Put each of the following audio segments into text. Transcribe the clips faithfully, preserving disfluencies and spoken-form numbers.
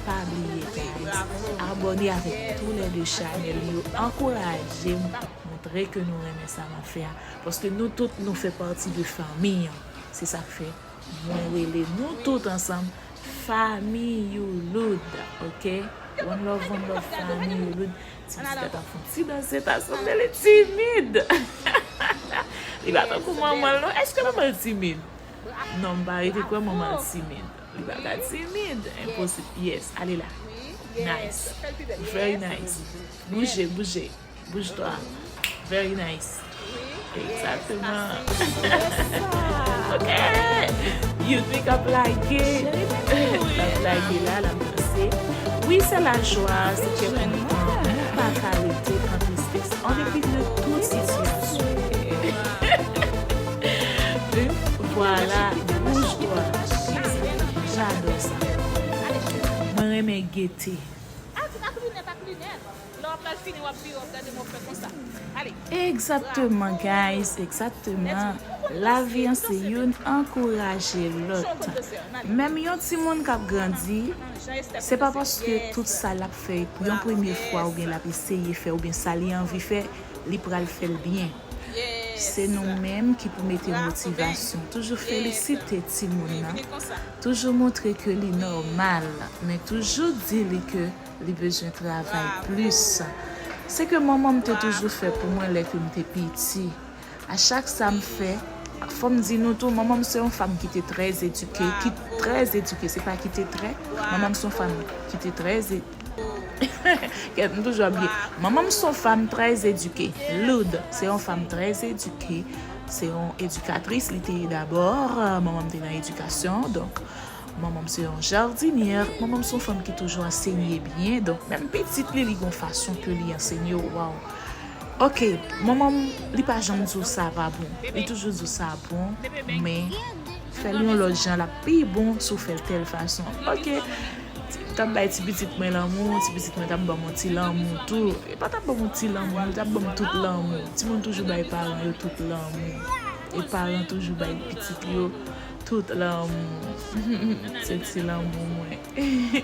pa bliye, guys, abòne avèk tou lè de chanèl yo. Ankouraje m, montre ke nou renmen sa m ap fè a. Paske nou tout, nou fè pati de fanmi an. Se sa k fè mwen rele nou tout ansanm Fanmi Youloud, ok? One love, one love, Fanmi Youloud. Ti bitit la t ap fè yon ti danse, ta sanble li timid. Li pa tankou manman l, non. Èske manman l timid? Non, m pa rete kwè manman l timid. Li pa ka timid. Enposib. Yes, ale la. Nice. Very nice. Bouje, bouje. Bouge-toi. Very nice. Exactement. Ok. Youth, wi, k ap lage. L ap lage la, l ap danse. Wi, se lajwa, se kè kontan. Nou pa ka rete an tristès. An depi de tout sitiyasyon. Vwala, bouge-toi. J'adore ça. Mwen renmen gete. Lè w ap pral fini, w ap vire, w ap gade mwen fè konsa. Ale. Egzakteman, guys, egzakteman. Lavi an se youn ankouraje lòt. Menm yon timoun k ap grandi, se pa paske tout sa l ap fè yon premye fwa oubyen l ap eseye fè oubyen sa li anvi fè, li pral fè l byen. Se nou menm ki pou mete motivasyon. Toujou felisite timoun nan. Toujou montre ke li nòmal, men toujou di li ke li bezwen travay plis. Se ke manman m te toujou fè pou mwen lè ke m te piti. A chak sa m fè, fò m di nou tou, manman m se yon fanm ki te trè edike, ki trè edike, se pa ki te trè. Manman m se yon fanm ki te trè e-, Kèt, m toujou ap bliye. Manman m se yon fanm trè edike. Loud, se yon fanm trè edike. Se yon edikatris, li te ye dabò. Manman m te nan edikasyon, donk, manman m se yon jadinyè. Manman m se yon fanm ki toujou ansenye byen. Donk, menm pitit li, li gon fason ke li ansenye w, waw. Ok, manman m, li pa janm di w sa pa bon. Li toujou di w sa bon, men fè l yon lòt jan, l ap pi bon si w fè l tèl fason. Ok, m t ap bay ti pitit mwen lanmou, ti pitit mwen t ap ban m yon ti lanmou tou. E pa t ap ban m yon ti lanmou, li t ap ban m tout lanmou. Timoun toujou bay paran yo tout lanmou. E paran toujou bay pitit yo tout lanmou. Se ti lanmou mwen.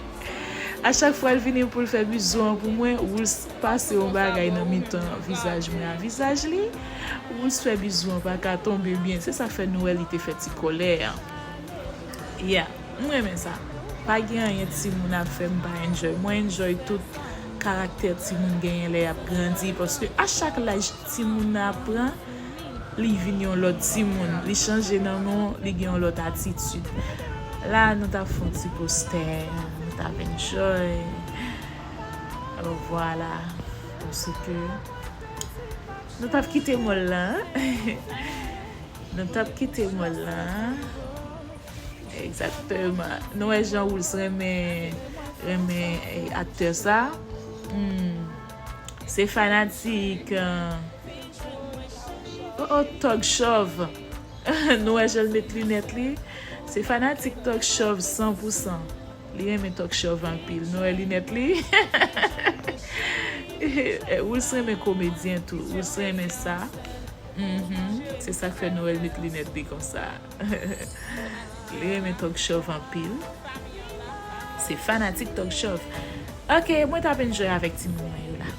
A chak fwa l vini pou l fè bizou an pou mwen, Wools pase yon bagay nan mitan vizaj mwen a vizaj li. Wools fè bizou an pa ka tonbe byen. Se sa k fè nou wè li te fè ti kòlè an. Yeah, m renmen sa. Pa gen anyen timoun ap fè m pa enjoy. Mwen enjoy tout karaktè timoun genyen lè y ap grandi, paske a chak laj timoun nan ap pran, li vin yon lòt timoun. Li chanje nan men w, li gen yon lòt atitid. La, nou t ap fè yon ti postè, nou t ap enjoy. Alò, vwala. Paske nou t ap kite mòl la, hein? Nou t ap kite mòl la, hein? Egzakteman. Nou wè jan Wools renmen, renmen, eh, aktè sa. Hmm. Se fanatik, eh, oh, oh, Tòg Chòv. Nou wè jan l met linèt li? Se fanatik Tòg Chòv san pou san. Li renmen Tòg Chòv anpil. Nou wè linèt li? Eh, Wools renmen komedyen tou. Wools renmen sa. Mhm. Se sa k fè nou wè l met linèt li konsa. Li renmen Tòg Chòv anpil. Se fanatik Tòg Chòv. Ok, mwen t ap enjoy avèk timoun mwen yo la.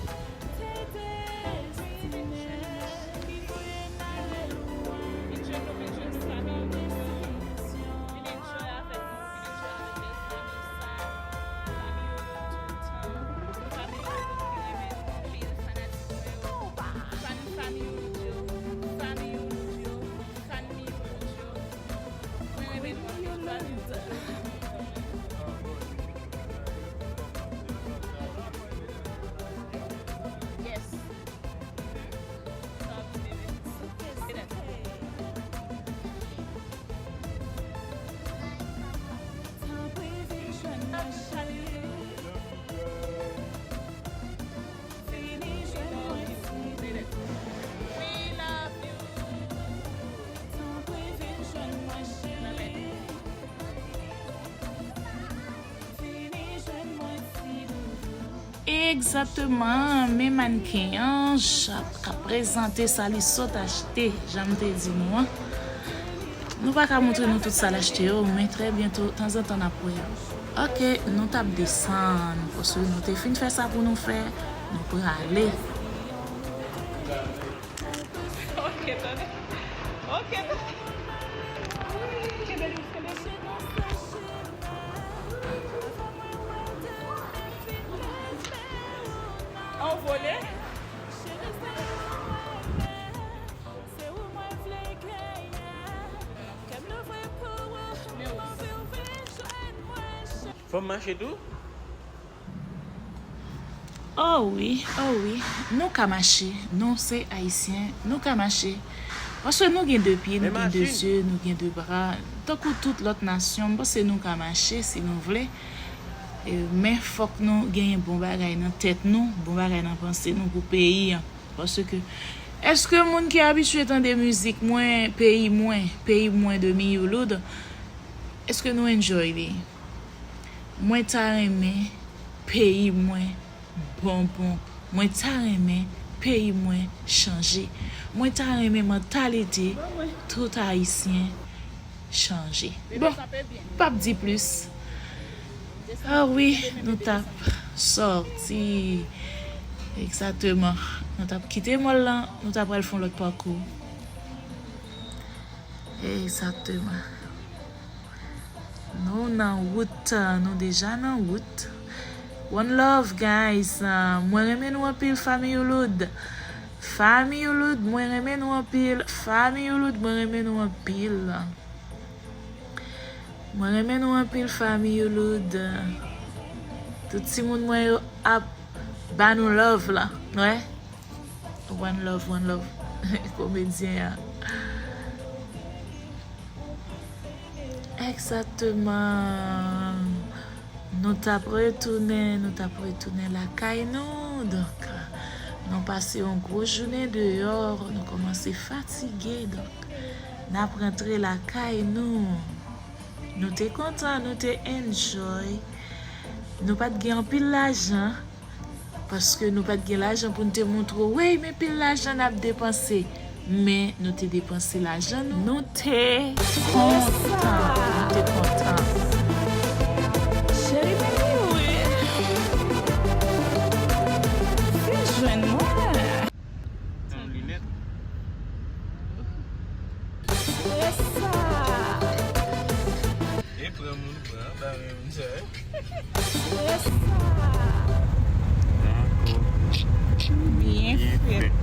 Yes. Egzakteman, men mannken an, j ap, k ap prezante sa li sot achte, jan m te di nou an. Nou pa ka montre nou tout sa l achte yo, men trè byento, tanzantan n ap wè yo. Ok, nou t ap desann, paske nou te fin fè sa pou nou fè, nou prale. Ok, tande. Ok, tande. Kenbe lous, kenbe lous. Anvole. Fò m mache tou? Oh wi, oh wi, nou ka mache, nou se Ayisyen, nou ka mache. Paske nou gen de pye, nou gen de zye, nou gen de bra, tankou tout lòt nasyon, m panse nou ka mache si nou vle. E, men fòk nou genyen bon bagay nan tèt nou, bon bagay nan panse nou pou peyi an. Paske, èske moun ki abitye tande mizik mwen, peyi mwen, peyi mwen de Miyouloud, èske nou enjoy li? Mwen ta renmen peyi mwen bonbon. Mwen ta renmen peyi mwen chanje. Mwen ta renmen mantalite tout Ayisyen chanje. Bon, p ap di plis. Ah wi, nou t ap sòti. Egzakteman. Nou t ap kite mòl lan, nou t ap pral fè yon lòt pakou. Egzakteman. Nou nan wout, nou deja nan wout. One love, guys. Mwen renmen nou anpil, Famiyouloud. Famiyouloud, mwen renmen nou anpil. Famiyouloud, mwen renmen nou anpil. Mwen renmen nou anpil, Famiyouloud. Tout timoun mwen yo ap ba nou love la. Wè? One love, one love. Komedyen an. Egzakteman. Nou t ap retounen, nou t ap retounen lakay nou. Donk, nou pase yon gwo jounen deyò, nou kòmanse fatige. Donk, n ap rantre lakay nou. Nou te kontan, nou te enjoy. Nou pa t gen anpil lajan. Paske nou pa t gen lajan pou n te montre w, "Wey, men pil lajan n ap depanse." Men nou te depanse lajan nou. Nou te kontan. Nou te kontan. Cheri, men li wi. Vin jwenn mwen. Yon linèt. E pran moun pran anba men moun sa. Byen fèt.